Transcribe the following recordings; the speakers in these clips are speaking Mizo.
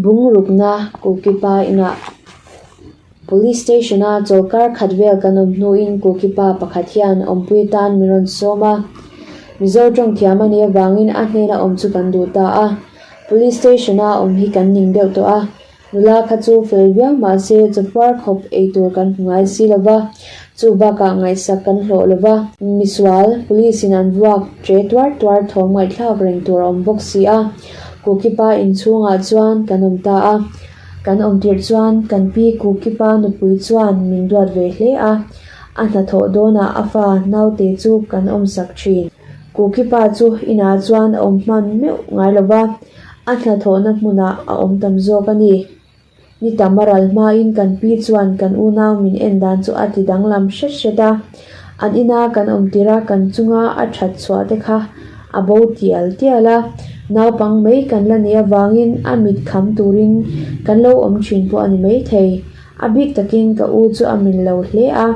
Bungrukna Kukipa inah Police Station-a chawlhkar khat vel kan awm hnuin Kukipa pakhat hian awmpui tan min rawn sawm a. Mizo tawng thiam a nih avangin a hnena awm chu kan duh ta a. Police Station-a awm hi kan ning deuh tawh a. Nula kha chu fel viau mah se chawpuar khawp ei tur kan hmu ngai si lo va, chu bakah ngaihsak kan hlawh lo va. Misual, police in an vuak che tuar tuar thawm ngaihthlak reng tur a awm bawk si a. Kukipa inchhungah chuan kan awm ta a. Kan awm tirh chuan kan pi Kukipa nupui chuan min duat ve hle a, a hnathawh dawnah a fa naute chu kan awmsak thin. Kukipa chu inah chuan a awm hman meuh ngai lo va. A hnathawhna hmunah a awm tam zawk a ni. Ni tam a ral hmain kan pi chuan kan unau min en dan chu a ti danglam hret hret a. An ina kan awm tir a kan chunga a that chhuah te kha a bo tial tial a. Naupang mai kan la nih avangin a mit kham turin kan lo awm thin pawh a ni maithei. A bik takin ka u chu a min lo hle a,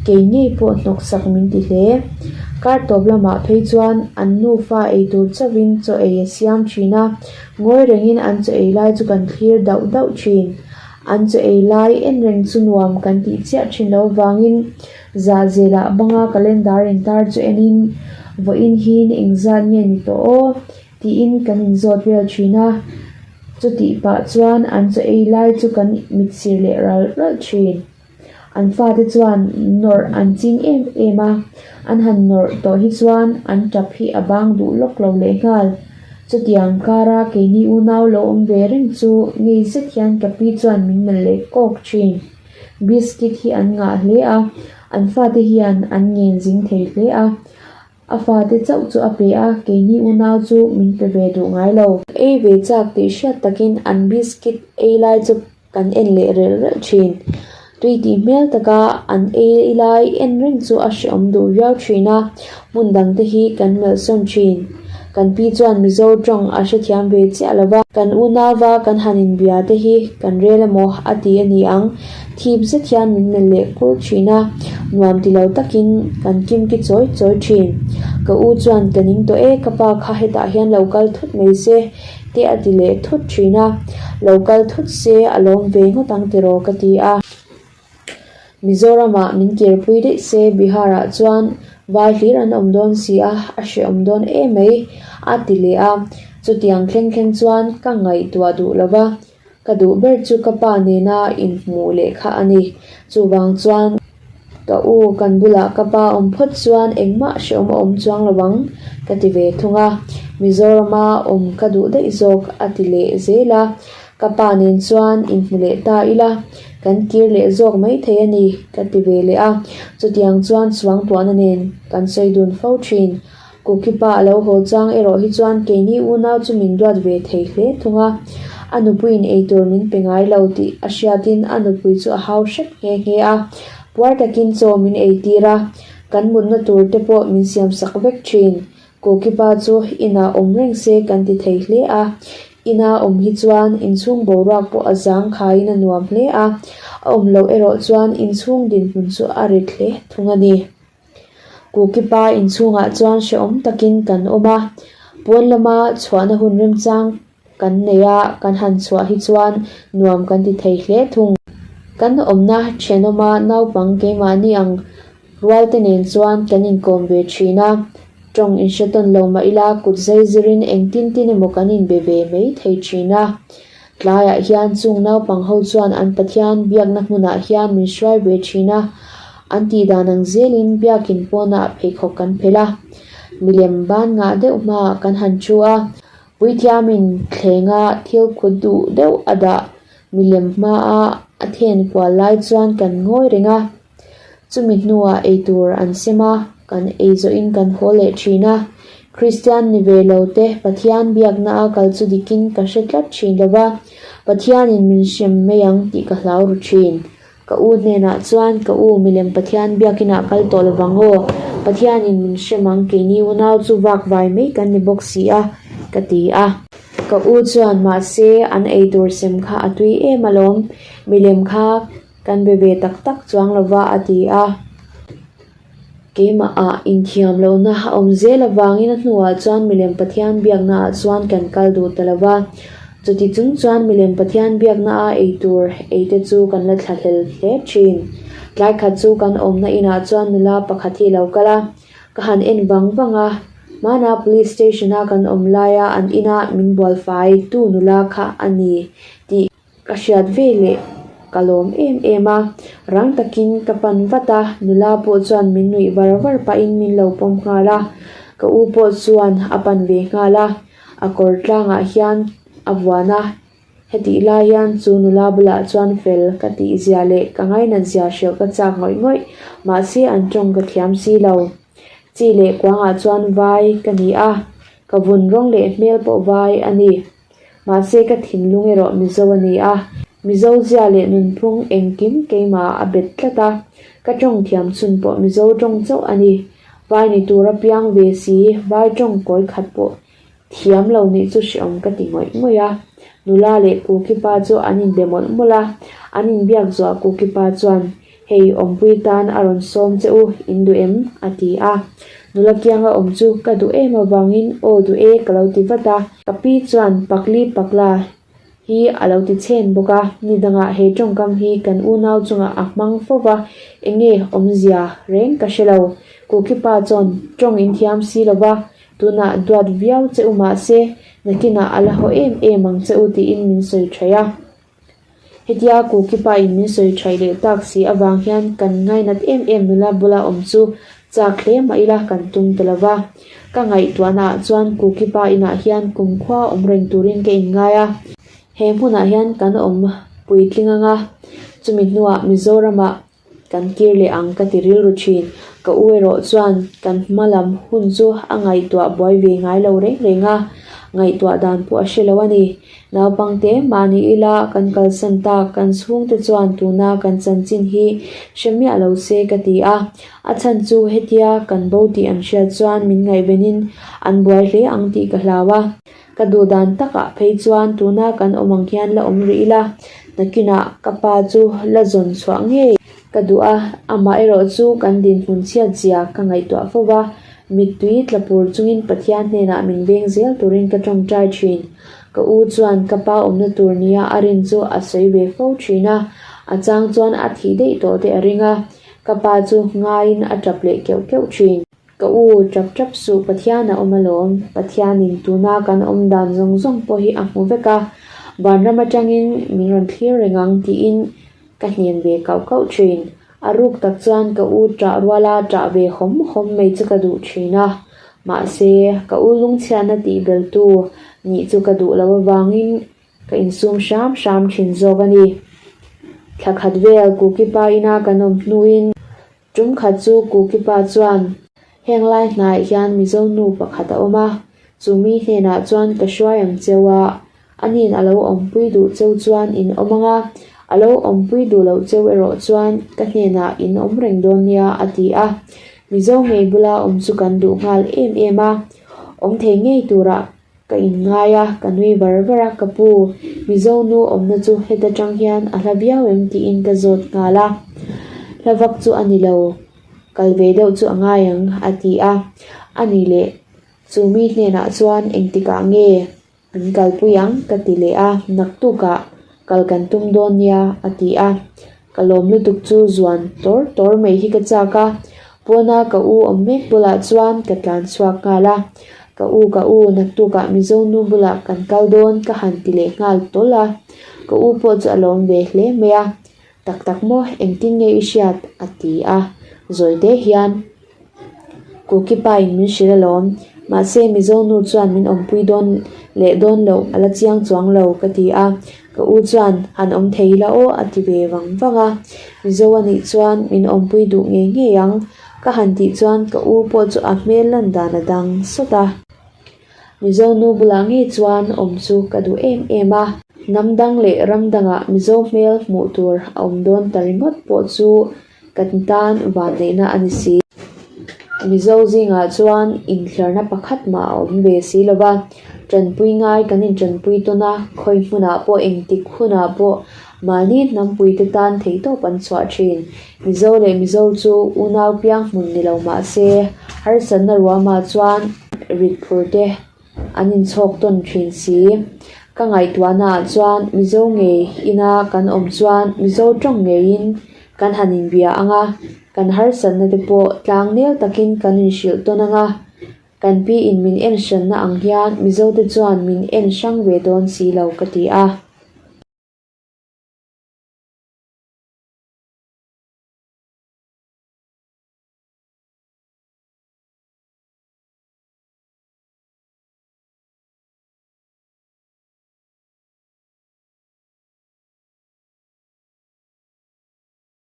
kei ngei pawh hnawksak min ti hle. Kar tawp lamah phei chuan an nufa ei tur chauhin chaw ei a siam thin a, ngawi rengin an chaw ei lai chu kan thlir dauh dauh thin. An chaw ei lai en reng chu nuam kan tih chiah thin lo vangin zahzelah banga calendar intar chu enin vawiin hi ni engzat nge ni tawh aw? Tiin kan inzawt vel thin a, chutih pah chuan an chaw ei lai chu kan mitsir leh ral ral thin. An fate chuan nawrh an ching em em a, an han nawrh tawh hi chuan an tap hi a bang duh lawk lo leh nghal. Chutiang kara keini unau lo awm ve reng chu ngei zet hian ka pi chuan min melh leh kawk thin. Biscuit hi an ngah hle a, an fate hian an ngen zing thei hle a. A fate chauh chu a pe a, keini unau chu min pe ve duh ngai lo. Ei ve chak tih hriat takin an biscuit ei lai chu kan en leh relh relh thin. Tui tih hmel taka an ei lai en reng chu a hrehawm duh viau thin a, hmun dang te hi kan melh sawn thin. Kan pi chuan Mizo tawng a hrethiam ve chiah lo va, kan unauva kan han inbia te hi kan rel emaw a ti a ni ang. Thip zet hian min melh leh kur thin a, nuam ti lo takin kan kim ki chawi chawi thin. Ka u chuan ka ning tawh e, ka pa kha hetah hian lo kal thut mai se te a ti leh thut thin a, lo kal thut se a lawm ve ngawt ang tiraw ka ti a. Mizoramah min kirpui daih se Bihar-ah chuan vai hlir an awm dawn si a, a hrehawm dawn em mai a ti leh a, chutiang thleng thleng chuan ka ngaihtuah duh lo va. Ka duh ber chu ka pa nena inhmuh leh kha a ni. Chuvang chuan ka u kan bulah ka pa awm phawt chuan engmah hrehawm a awm chuang lo ang ka ti ve thung a. Mizorama awm ka duh daih zawk a ti leh zel a. Ka pa nen chuan inhmu leh ta ila kan kir leh zawk mai thei a ni ka ti ve leh a. Chutiang chuan suangtuahna nen kan sawi dun fo thin. Kukipa a lo haw chang erawh hi chuan keini unau chu min duat ve thei hle thung a, a nupuiin eitur min pe ngai lo tih a hriatin a nupui chu a hau hrep nghe nghe a, puar takin chaw min eitir a, kan mutna tur te pawh min siamsak vek thin. Kukipa chu inah awm reng se kan ti thei hle a, ina awm hi chuan inchhung boruak pawh a zang khaiin a nuam hle a, a awm loh erawh chuan inchhung dinhmun chu a rit hle thung a ni. Kukipa inchhungah chuan hrehawm takin kan awm a, pawn lama chhuahna hun remchang kan nei a, kan han chhuah hi chuan nuam kan ti thei hle thung. Kan awmna thenawma naupang keimahni ang rualte nen chuan kan inkawm ve thin a, tawng inhre tawn lo mah ila kut zai zirin engtin tin emaw kan inbe ve mai thei thin a. Tlaiah hian chung naupang ho chuan an Pathian biakna hmunah hian min hruai ve thin a, an tih dan ang zelin biakin pawnah pheikhawk kan phelh a, milem ban ngah deuh hmaah kan han thu a, puithiamin thlenga thil khut duh deuh a dah milem hmaa a then kual lai chuan kan ngawi reng a, chumi hnuah eitur an sem a, kan ei zawhin kan haw leh thin a, Kristian ni ve lo te Pathian biakna a kal chu dikin ka hre tlat thin lo va, Pathianin min hrem mai ang tih ka hlau ru thin. Ka u hnenah chuan ka u milem Pathian biakinah kal tawh lo vang aw, Pathianin min hrem ang keini unau chu vak vai mai kan ni bawk si a, ka ti a. Ka u chuan mahse an eitur sem kha a tui em alawm, milem kha kan be ve tak tak chuang lo va a ti a. Keimah ah inthiam lohna a awm zel avangin a hnuah chuan milem Pathian biakna ah chuan kan kal duh ta lo va. Chuti chung chuan milem Pathian biakna a ei tur ei te chu kan la thlahlel hle thin. Tlai khat chu kan awmna inah chuan nula pakhat hi a lo kal a, ka han en vang vang a, hmana police station a kan awm laia an ina min bualfai tu nula kha a ni tih Ka hriat ve leh ka lawm em em a, rang takin ka pan vat a, nula pawh chuan min nuih var var pahin min lo pawm nghal a, ka u pawh chuan a pan ve nghal a, a kawr tlangah hian a vuan a, hetih lai hian chu nula bulah chuan fel ka tih zia leh ka ngainat zia hrilh ka chak ngawih ngawih, mahse an tawng ka thiam si lo. Chi leh kuangah chuan vai ka ni a, ka vun rawng leh hmel pawh vai a ni. Mahse ka thinlung erawh Mizo a ni a, Mizo zia leh nunphung engkim keimah a bet tlat a, ka tawng thiam chhun pawh Mizo tawng chauh a ni. Vai ni tur a piang ve si, vai tawng kawi khat pawh thiam lo nih chu hreawm ka ti ngawih ngawih a. Nula leh Kukipa chu an inbe mawlh mawlh a, an inbiak zuah Kukipa chuan Hei, awmpui tan a rawn sawm che u, in duh em? a ti a. Nula kianga awm chu ka duh em avangin aw duh e ka lo ti vat a. Ka pi chuan pakli pakla hi a lo ti chhen bawk a, ni dangah he tawngkam hi kan unau chungah a hmang fo va, enge awmzia reng ka hre lo. Kukipa chuan tawng in thiam si lo va, tunah duat viau che u mahse, nakinah a la haw em em ang che u tiin min sawi thaih a. Hetia Kukipa in min sawi thaih leh tak si avang hian kan ngainat em em nula bula awm chu chak hle mah ila kan tum ta lo va. Ka ngaihtuahna ah chuan Kukipa inah hian kumkhua awm reng turin ka inngai a. He hmunah hian kan awm puitling anga chumi hnuah Mizoramah Kan kir leh ang ka ti rilru thin. Ka u erawh chuan kan hma lam hun chu a ngaihtuah buai ve ngai lo reng reng a, ngaihtuah dan pawh a hre lo a ni. Naupangte mahni ila kan kalsan tak kan chhungte chuan tuna kan chanchin hi hre miah lo se ka ti a. A chhan chu hetia kan bo tih an hriat chuan min ngaihvenin an buai hle ang tih ka hlau a. Ka duh dan takah phei chuan tuna kan awm ang hian la awm rih ila, nakinah ka pa chu la zawn chhuah ngei ka duh a, amah erawh chu kan dinhmun chhiat zia ka ngaihtuah fo va, mittui tla pur chungin Pathian hnenah min veng zel turin ka tawngtai thin. Ka u chuan ka pa awmna tur nia a rin chu a sawi ve fo thin a, a chang chuan a thih daih tawh te a ring a, ka pa chu ngaiin a tap leh keuh keuh thin. Ka u, tap tap suh Pathian a awm alawm. Pathianin tuna kan awm dan zawng zawng pawh hi a hmu vek a, vanram atangin min rawn thlir reng ang tiin ka hnem ve kauh kauh thin. A ruk tak chuan ka u ṭah ruala ṭah ve hawm hawm mai chu ka duh thin a, mahse ka u lungchhiatna tih beltu nih chu ka duh loh avangin Ka insum hram hram thin zawk a ni. Thla khat vel Kukipa ina kan awm hnuin tum khat chu Kukipa chuan heng lai hnaiah hian Mizo nu pakhat a awm a, chu mi hnenah chuan ka hruai ang cheu a, ani'n a lo awmpui duh cheu chuan in awm ang a, a lo awmpui duh loh cheu erawh chuan ka hnenah in awm reng dawn nia a ti a. Mizo ngei bula awm chu kan duh nghal em em a, awm thei ngei turah Ka inngai a, ka nui var var a, ka pu, Mizo nu awmna chu heta tang hian a hla viau em tiin ka zawt nghal a. Hla vak chu a ni lo, kal ve deuh chu a ngai ang a ti a. A ni leh, chu mi hnenah chuan engtikah nge min kalpui ang ka ti leh a, naktukah kal kan tum dawn nia a ti a. Ka lawm lutuk chu zuan tawr tawr mai hi ka chak a, pawna ka u awm mek bulah chuan ka tlan chhuak nghal a, Ka u ka u naktukah Mizo nu bulah kan kal dawn ka han ti leh nghal tawl a, ka u pawh chu a lawm ve hle mai a, Tak tak maw engtin nge i hriat? a ti a, zawi te hian Kukipa in min hrilh alawm, mahse Mizo nu chuan min awmpui dawn leh dawn loh a la chiang chuang lo ka ti a, ka u chuan han awm thei ila aw a ti ve vang vang a, Mizo a nih chuan min awmpui duh ngei ngei ang ka han tih chuan ka u pawh chu a hmel lan dan a dang sawt a. Mizo nu bulah ngei chuan awm chu ka duh em em a, hnam dang leh ram dangah Mizo hmel hmuh tur a awm dawn ta ringawt pawh chu Kan tan vanneihna a ni si. Mizo zingah chuan inthliarna pakhat mah a awm ve si lo va, tanpui ngai kan intanpui tawn a, khawi hmunah pawh engtik hunah pawh mahni hnampuite tan theihtawp an chhuah thin. Mizo leh Mizo chu unau piang hmun ni lo mah se, harsatna ruamah chuan rit phur te an inchhawk tawn thin si. Ka ngaihtuahna ah chuan Mizo ngei ina kan awm chuan Mizo tawng ngeiin kan han inbia ang a, kan harsatna te pawh tlang nel takin kan inhrilh tawn ang a. Kan pi in min en hranna ang hian Mizo te chuan min en hrang ve dawn si lo ka ti a.